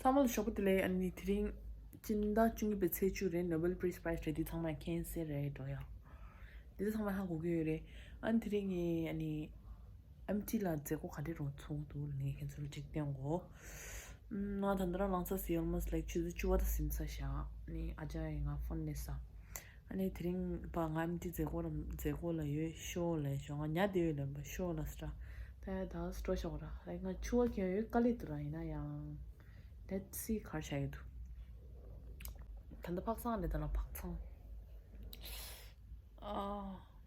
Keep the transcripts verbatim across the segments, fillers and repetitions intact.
ཚང་མ་ལ་ཞོགས་པ་བདེ་ལེགས། ཨ་ནི་དེ་རིང་སྤྱི་ཟླ་བཅུ་གཉིས་པའི་ཚེས་བཅུ་རེད། Nobel Peace Prize རེད། འདི་ཚང་མ་ཁྱེད་སེ་རེད་འགྲོ་ཡ། འདི་ཚང་མ་ཧ་གོ་གི་ཡོད་རེད། ཨ་ནི་དེ་རིང་ངས་ཨ་ནི་ཨེམ་ཊི་ལ་མཛད་སྒོ་ག་འདྲས་རུ་ཚོགས་འདུག་ངས་ཁྱེད་ཚོ་ལ་ཅིག་སྟོན་གོ། ང་ད་ལྟ་རང་ལངས་ས་ཟིན། almost like ཆུ་ཚོད་བཅུ་པ་ད་ཟིན་ས་བཞག་ནི་ཨ་ཅག་ཡིས་ང་ཕོན་ནས་ས། ཨ་ནི་དེ་རིང་པ་ང་ཨེམ་ཊི་མཛད་སྒོ་ལ་མཛད་སྒོ་ལ་ཡོད་ཤོ་ལ་ཤོ་ང་ཉལ་བསྡད་ཡོད་ལབ་པ་ཤོ་ལ་སི་ཏྲ། ད་ཡ་ད་སི་ཏྲོ་ཤོག་ར། ཨ་ང་ཆུ་བ་གྱོན་ཡོད་དཀའ་ལས་འདུག་ར། ཡིན་ན་ཡང་let's see གར་བྱ་ཡོད་འདུག་ད་ལྟ་ཕག་ཚང་རེད། ད་ལ་ཕག་ཚང་།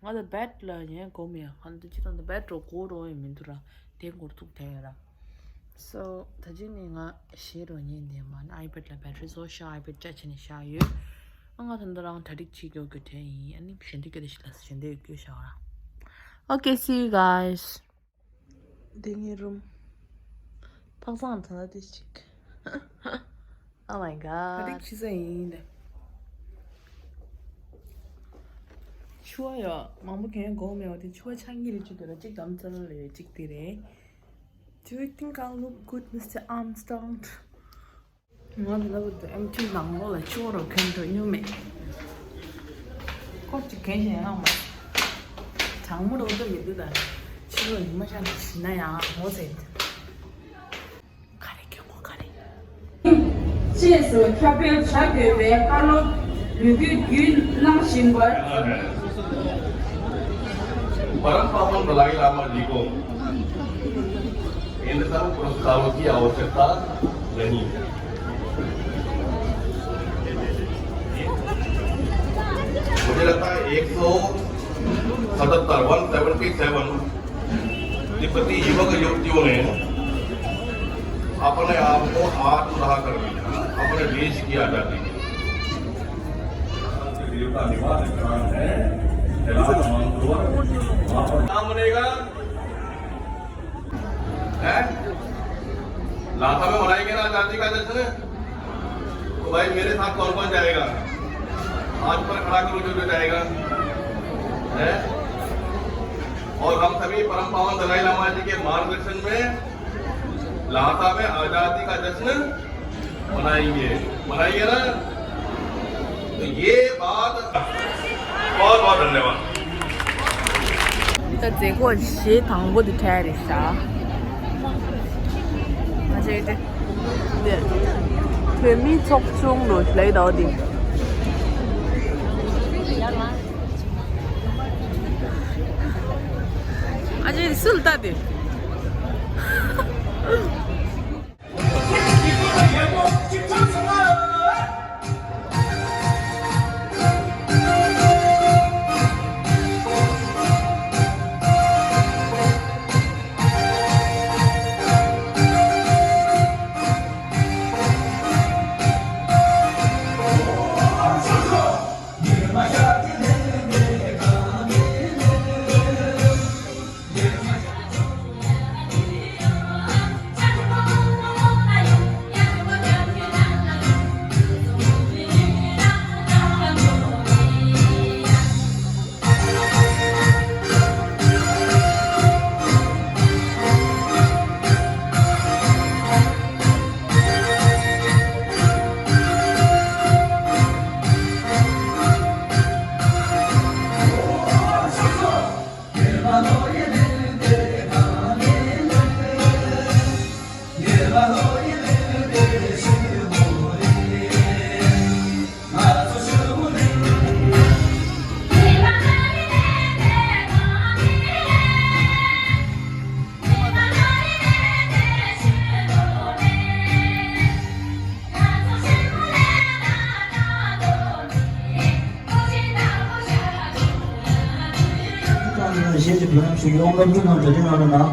ཨ། ང་ད་བེད་ལ་ཉལ་གོ་མེད། ཧན་དུ་ཅི་དང་ད་བེད་འགྲོ་གོ་རོ་ཡིན་མི་འདུག་ར། དེ་འགོར་ཐུག་དེ་ཡོད་ར། སོ་ད་ཅི་ནི་ང་ཞེ་རོ་ཉན་དེ་མ་ན་ཨའི་པེད་ལ་བེད་རི་བཟོ་ཤ་ཨའི་པེད་ཅ་ཆེ་ནི་ཤ་ཡོད། ཨ་ང་ད་འདི་རང་གྲ་སྒྲིག་བྱེད་མགྱོགས་མགྱོགས་དྲན་ཡིན། ཨ་ནི་ཞེ་འདི་སྐད་དེ་ཞིག་ལ་ཞེ་འདི་སྐད་ཤ་ར། Okay, see you guys. འདི་ངའི་རུམ། ཕག་ཚང་ད་ལྟ་དེ་ཞིག Oh my god. ད་རིག་ཆི་ས་ཡིན་ད། ཆུ་བ་ཡོད་མང་པོ་གྱོན་དགོས་མེད་པ་དེ། ཆུ་བ་ཆང་གི་རིགས་ཅིག་དགོས་ན་གཅིག་དམ་ཙམ་ལ་ཡོད་གཅིག་དེ་རེད། Do you think I look good, Mister Armstrong? ང་ལ་ལབ་དུ་ཨེམ་ཆི་ནང་ལོགས་ལ་ཆུ་བ་རོ་གྱོན་འགྲོ་མྱོང་མེད། ཁོ་ཅིག་གྱོན་བཞིན་ཡང་མ། གྲང་མོ་རོ་འདུག་མི་འདུག་ད། ཆུ་བ་ཉི་མ་ཤར་ནས་ཤི་ན་ཡང་ངོ་ཟེར། ག་རེ་གྱོན་གོ་ག་རེ། ཅེས་སུ་ཁྱབ་སྤེལ་བྱ་དགོས་པའི་བཀའ་སློབ་ལོ་རྒྱུས་བརྒྱུད་གནང་བཞིན་པར། परम पावन दलाई लामा जी को इन सब पुरस्कारों की आवश्यकता नहीं है। मुझे लगता है एक सौ सतहत्तर, वन सेवेंटी सेवन तिब्बती युवक युवतियों ने अपने आप को आत्मदाह कर दिया अपने देश की आजादी के लिए। देवता निवास स्थान है, कैलाश मानसरोवर, वहाँ पर क्या मनेगा? हैं? लाता में मनाएंगे ना आजादी का जश्न? तो भाई, मेरे साथ कौन कौन जाएगा? हाथ ऊपर खड़ा करो, जो जो जाएगा। हैं? और हम सभी परम पावन दलाई लामा जी के मार्गदर्शन में लाता में आजादी का जश्न मनाएंगे, मनाएंगे ना? तो ये बात, बहुत बहुत धन्यवाद। ད་མཛད་སྒོ་གཞས་དང་པོ་འདི་འཕྲད་རེད་ཤག་ཨ་ཅེ་ཏེ། བོད་མིའི་ཚོགས་ཆུང་ལོ་ལེགས་དའོ་འདི། ཨ་ཅེ་སུལ་ལྟ་དེ། གཞས་ཀྱི་བརྒྱུད་རིམ་ཞིག་ཡོང་སློབ་ཕྲུག་རྣམས་གྲ་སྒྲིག་གནང་རོགས་གནང་།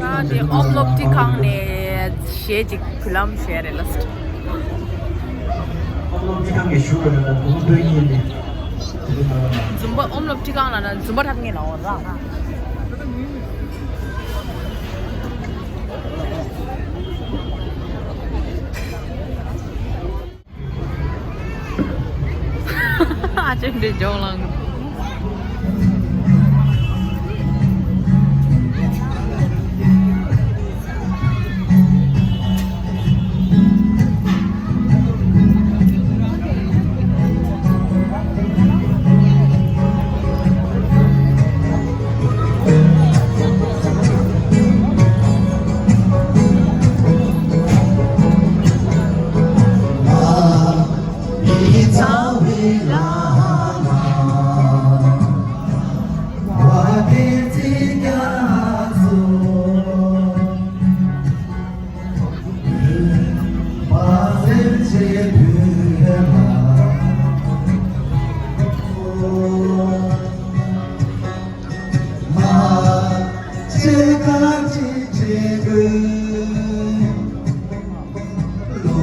ང་དེ་ཨོམ་སློབ་ཁྲིད་ཁང་ནས་གཞས་ཅིག་བུ་ལམ་བཞེས་རེད་ལ། ཨོམ་སློབ་ཁྲིད་ཁང་གི་ཞུ་བ་ལ་ལུང་དོན་ཡིན་ནས། འཛུམ་པ་ཨོམ་སློབ་ཁྲིད་ཁང་ལ་ན་འཛུམ་པ་འཁྲབ་མཁན་ལ་འོང་ར། ཅེ་འདྲེ་ཇོ་ལང་།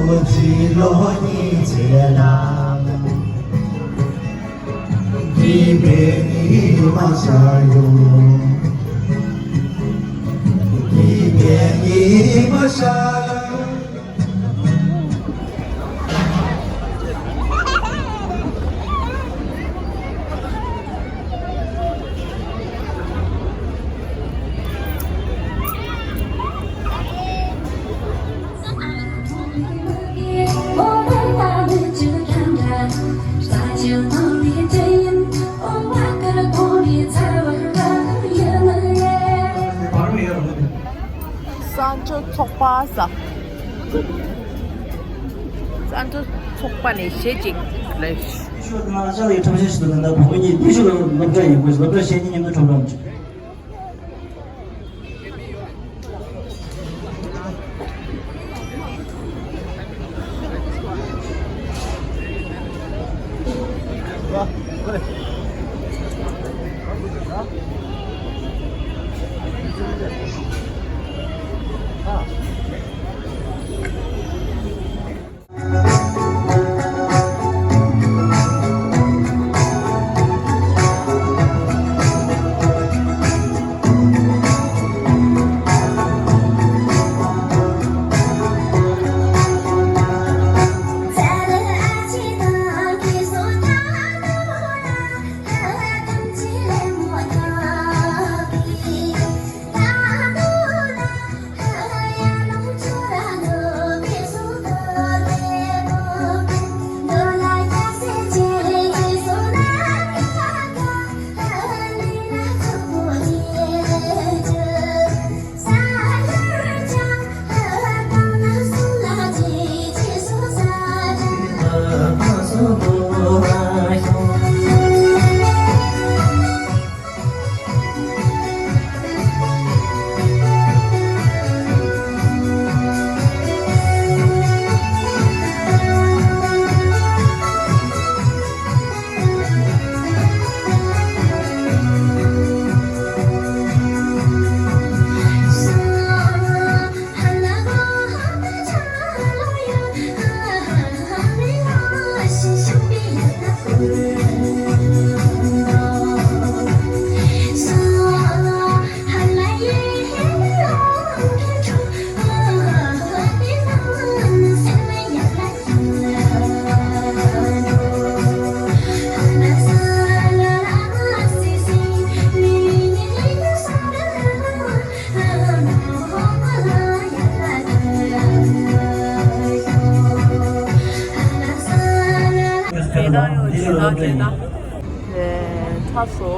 ལོ་གཅིག་ལོ་གཉིས་རྗེས་ལ། སྐྱིད་པའི་ཉི་མ་ཤར་ཡོང་། སྐྱིད་པའི་ཉི་མ་ཤར། གསང་སྤྱོད་ཚོགས་པ་ཟ། གསང་སྤྱོད་ཚོགས་པ་ནས་གཞས་གཅིག་ལས། ཤོད་ན་ཅག་ལས་ཁྲོམ་ཤེས་ཤིག་ཏུ་ལ་ན་བུ་མོ་གཉིས་ཏུ་ཤོད་ལ་སློབ་གྲྭ་ཡིན་དགོས། སློབ་གྲྭ་གཞས་གཉིས་མཉམ་དུ་ཁྲོམ་ར་མི་ཆོག་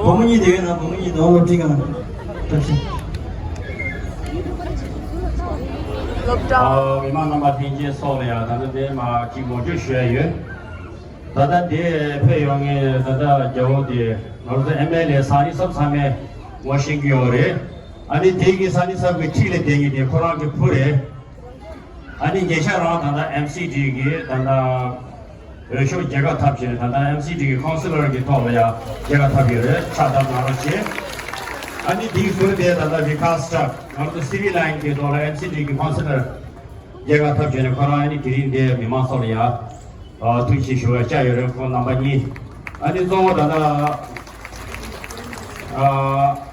བུ་མོ་གཉིས་དེ་ཡོད་ན། བུ་མོ་གཉིས་ནང་སློབ་ཁྲིད་གང་། བཀྲ་ཤིས། སློབ་གྲྭ། ཨ། མི་མང་རྣམ་པ་ལྷན་རྒྱས་སོགས་ལ་ཡང་ད་ལྟ་དེ་མ་གཅིག་ངོ་སྤྲོད་ཞུ་ཡ་ཡོད། ད་ལྟ་འདི་ཕེབས་ཡོང་མཁན་ད་ལྟ་རྒྱལ་བོ་དེ་ང་ཚོ་ཨེམ་ཨེལ་ཨེ་ས་གནས་སོགས་ཚང་མས་ངོ་ཤེས་ཀྱི་ཡོད་རེད། ཨ་ནི་དེ་གི་ས་གནས་སོགས་ཀྱི་འཁྲིས་ལ་བསྡད་མཁན་དེ་ཁོ་རང་གི་བུ་རེད། ཨ་ནི་ཉེ་ཆར་རང་ད་ལྟ་ཨེམ་སི་ཌི་གི་ད་ལྟ་འོས་ཤོག་རྒྱལ་ཁ་ཐོབ་བྱས་ནས་ད་ལྟ་ཨེམ་སི་ཌི་གི་ཁོང་སི་ལར་གི་ཐོག་ལ་ཡང་རྒྱལ་ཁ་ཐོབ་ཡོད་རེད། ཕྱག་བཏབ་གནང་རོགས་བྱེད། ཨ་ནི་དེའི་ཟུར་དེ་ད་ལྟ་བི་ཀཱས་ཊག་ང་ཚོ་སི་ཝི་ལའིན་གི་ཐོག་ལ་ཨེམ་སི་ཌི་གི་ཁོང་སི་ལར་རྒྱལ་ཁ་ཐོབ་བྱས་ནས་ཁོ་རང་ཨ་ནི་དེ་རིང་འདིར་མི་མང་ཚོ་ལ་ཡང་ཨ་ཐུགས་རྗེ་ཆེ་ཞུ་བ་བཅར་ཡོད་རེད། ཁོང་རྣམ་པ་གཉིས། ཨ་ནི་གཙོ་བོ་ད་ལྟ་ཨ།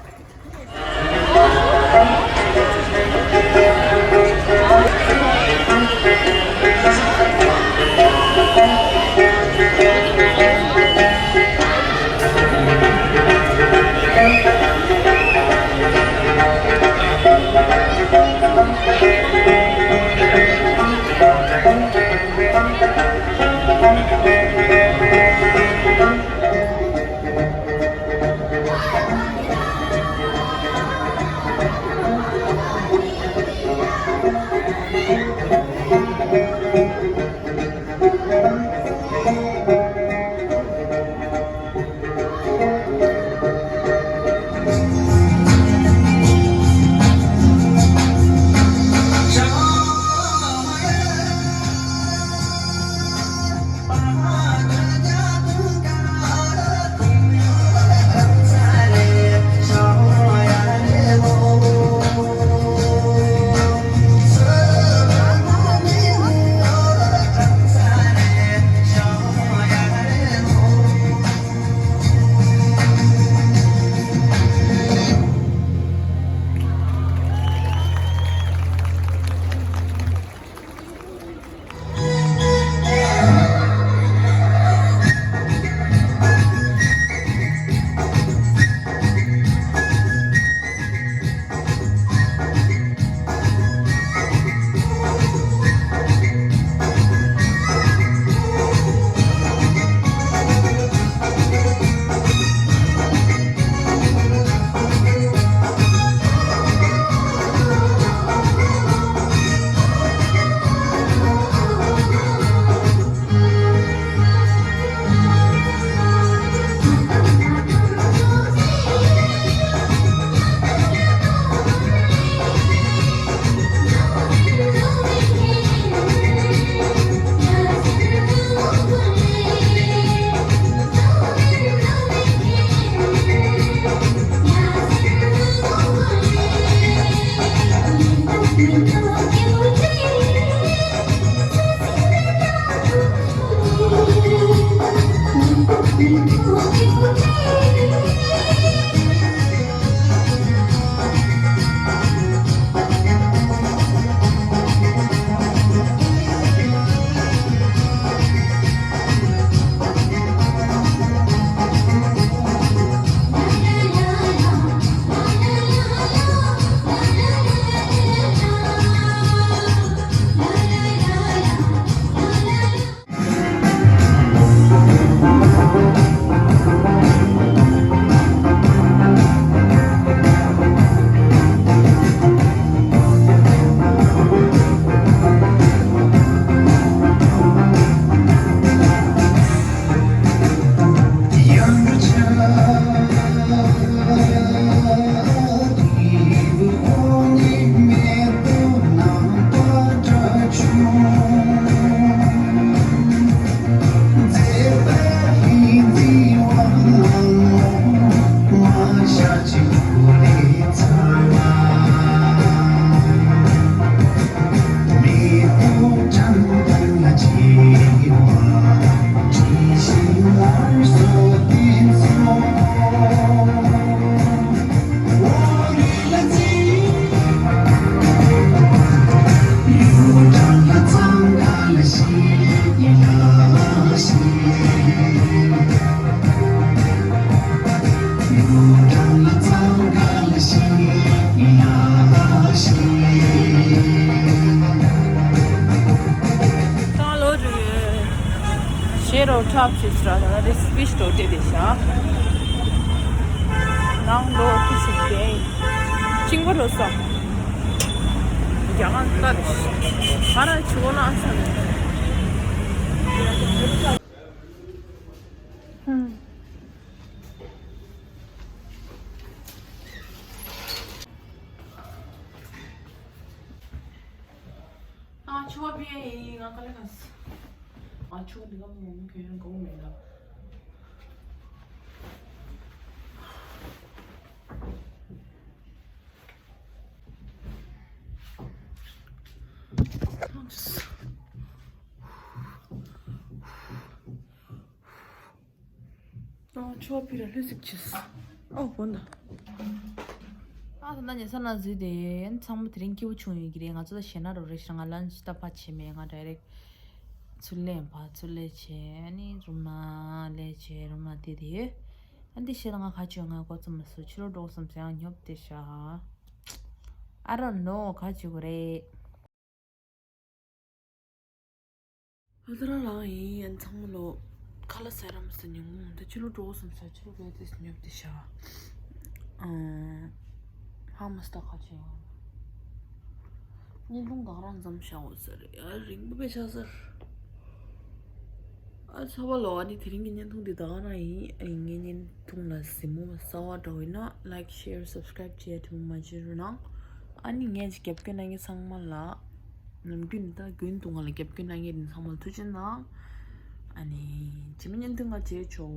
ད་ལོ་རེ་ཤེ་རོ་ཁྲབ་ཅིག་ར་ད་རེ་སི་པི་ཤི་རོ་ཏེ་དེ་ཤ་ནང་ལོ་ཁུ་སི་ཏེ་ཅིང་བ་རོ་ས་རྒྱ་གར་ལྟ་རེ་ཤ་ཨ་ར་ཆུ་བོ་ལ་ཨ་ས་ནས། ཨ་ཆུ་བ་ཕི་ཡ་ཡིན་ང་ག་ལེ་ག་ས། ཨ་ཆུ་བ་འདི་ག་མོ་མོ་གི་ཡང་གོང་མེད་ལ། ཨོ་ཆོ་ཕི་ར་ལྷུ་སིག་ཆིས། ཨོ་བོན་ད། ཨ་ད་ན་ཉེ་ས་ན་ཟུས་ཏེ་ཚང་མ་དེ་རིང་སྐྱིད་པོ་བྱུང་ཡོད་ཀྱི་རེད། ང་ཚོ་ད་ཞེ་ན་རོ་རེ་ཞེ་ན་ང་ལན་ཅི་ད་ཕ་ཆེ་མེད། ང་ཌའི་རེག་ཚུར་ལེན་ཕ་ཚུར་ལེ་ཆེ་ཨ་ནི་རུམ་ན་ལེ་ཆེ་རུམ་ན་དེ་དེ་ཡོད། ཨ་འདི་ཤེས་ད་ང་ཁ་ཆོད་ང་གོ་ཚོད་མ་སུ་ཕྱི་རོ་འགྲོ་བསམ་ཟེར་ཡང་ཉོབ་དེ་ཤ། I don't know ག་ཆོད་གོ་རེད། ཨ་ད་རང་རང་ཡིན། ཡན་ཚང་མ་ལོ་ཁ་ལ་ཟ་ར་མ་ཟ་ཉུང་མོ་འདི་ཕྱི་ལོ་འགྲོ་སོང་ས་ཕྱི་ལོ་བས་དེ་ཉོབ་དེ་ཤ་ཧ་མ་སྟ་ཁ་ཆེ་བ་ཉིན་ཐུང་གང་རང་འཛོམས་ཤ་འོ་ཟེར། ཡ་རིང་པོ་པའི་ཤ་ཟེར། ཨ་ཚ་བ་ལོ། ཨ་ནི་དེ་རིང་གི་བརྙན་ཐུང་འདི་ད་ག་རང་ཡིན། ཨ་ངའི་བརྙན་ཐུང་ལ་གཟིགས་མོ་གསར་བ་འདྲ་བོ་ཡིན་ན་like, share, subscribe བྱེད་ཐུབ་མ་བྱེད་རུ་ནང་། ཨ་ནི་ངས་རྒྱབ་སྐྱོར་གནང་མཁན་ཚང་མ་ལ་ནམ་རྒྱུན་ད་རྒྱུན་དུ་ང་ལ་རྒྱབ་སྐྱོར་གནང་མཁན་ཚང་མ་ལ་ཐུགས་རྗེ་གནང་། ཨ་ནི་རྗེས་མའི་བརྙན་ཐུང་ང་མཇལ་ཆོག